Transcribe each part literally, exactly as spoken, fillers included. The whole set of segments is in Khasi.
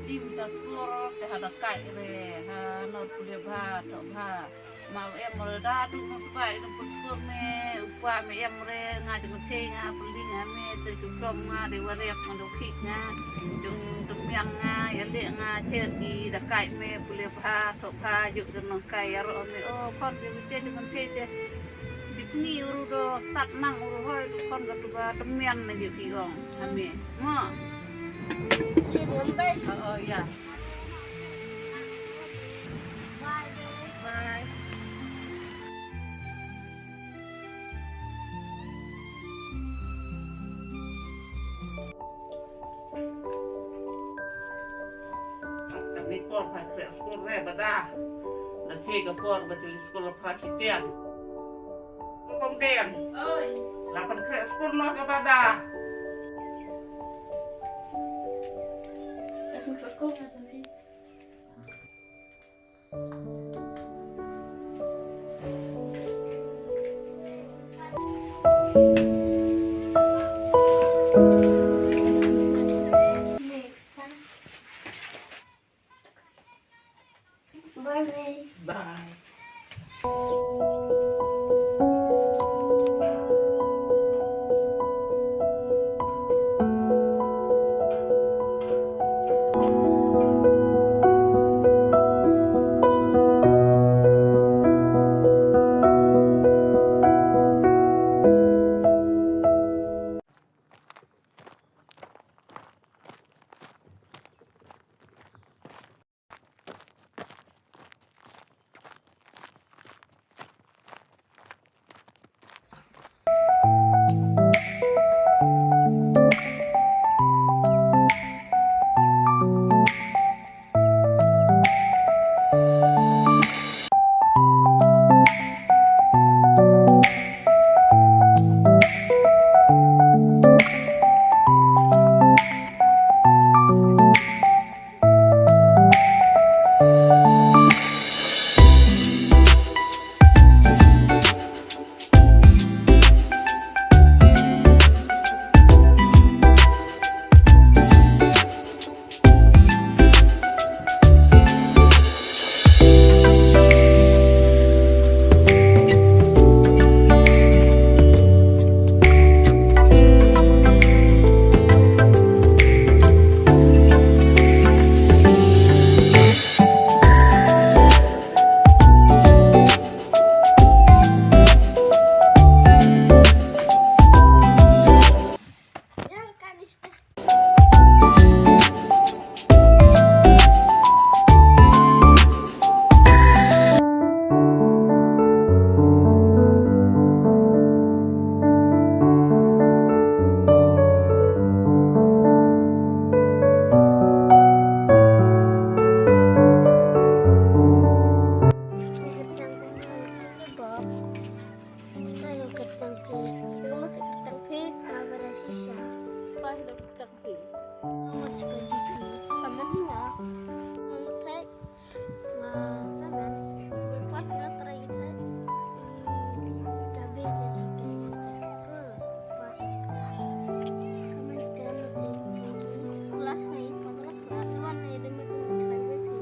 Lim ta skur te ha da kai re ha nor pule bha to bha. Ma em re da tu mo bai do pun skur me upa me em re nga jong te nga pun ding nga me te tu dom nga de warek nga do khik nga jong tu miang nga ya le nga cher ki da kai me pule bha to bha juk jong nong kai ya ro me o kon de te jong te te. Dipngi uru do sat nang uru hoi du kon ga tuba temian na ju ki ong. Ame. Mo. Ye dum bai. Oh, oh, ya. Bye. Bye. Kane por pha khreh skul re bada. La thie ka por ba chili skul pha chitian. Ko kong den. Oi. La pan khreh skul no ka bada. Bye, May. Bye. Sa lo kyrteng phi. Sa lo kyrteng phi. Barbara Shisha. Sa lo kyrteng phi. Mas ka G P. Sa man nga. Nga thai. Nga sa man. Nga kwat nga try thai. Ka be ja ji ka ya ja school. Kwat. Ka man ka na thai ka gi. Class ni pa la la. Luan ni de me ku try be phi.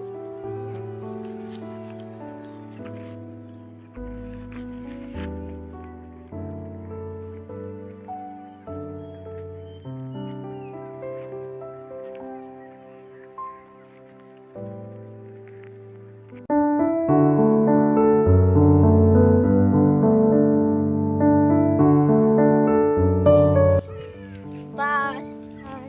Bye. Bye.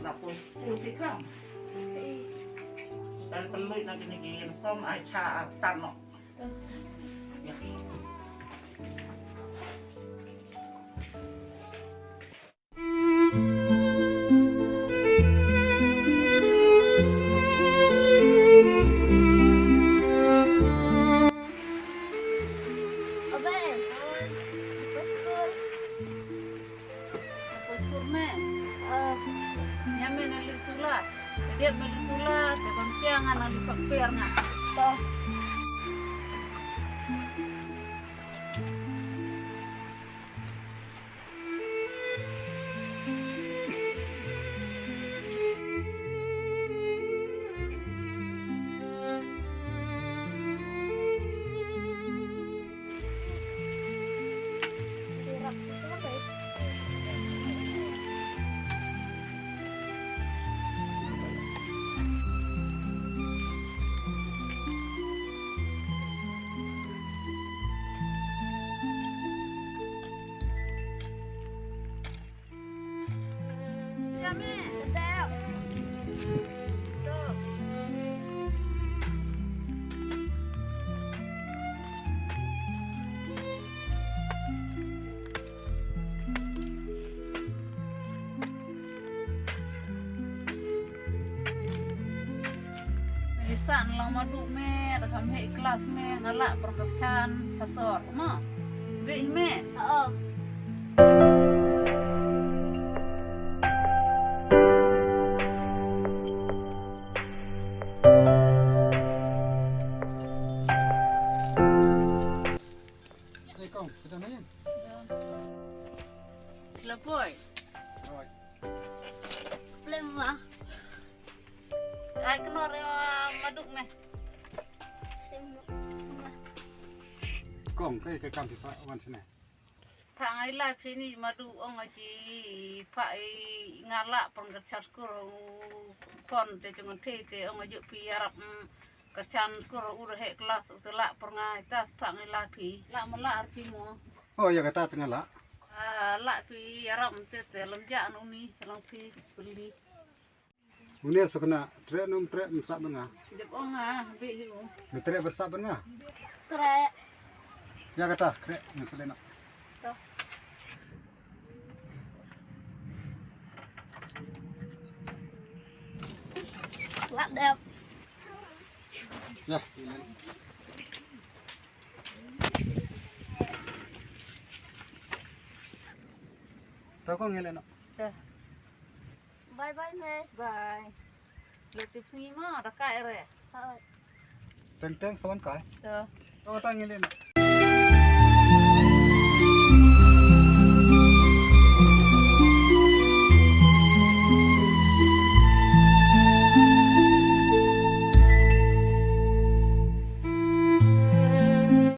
Na pun skul phi kam. Dal pynlut na kine ki uniform ai cha tan noh. Ya. Kur me. Ah. Ïa me na lih sula. Ka dep me lih sula, te ban kia nga na lih fakper nga. To. Lisa, na long Madu me, da kham heh klas me, nga lah pyrkhat chan ha sor mo. Beh me. Oo. Hey, kong, kita main. Lapoi. Oi. Plem ma. Ai kno re Madu me. Sim ma. Kong, kai kai kam phi phah wan shane. Phah ngai la phi ni Madu ong aji phah i nga lah pyrkhat skur kon te jong te te ong aji phi ïarap. Ka chan skur u re heh klas u te lah por nga ita spak ngi lah phi. Lah ma lah ar phi mo. Oh, ïa kata te nga lah. Ah, lah phi ïarap te te lem ja anu ni long phi peli. Une sukna tre num tre msa ben nga. Dep ong nga be hi u. Me tre bersa ben nga. Tre. Ïa kata tre ngi selena. To. Lah dep. Ya. Tau ko ngele no. Teh. Bye bye me. Bye. Lo tip sngi ma da kai re. Hai. Teng teng sawan kai. Teh. Tau ta ngele no.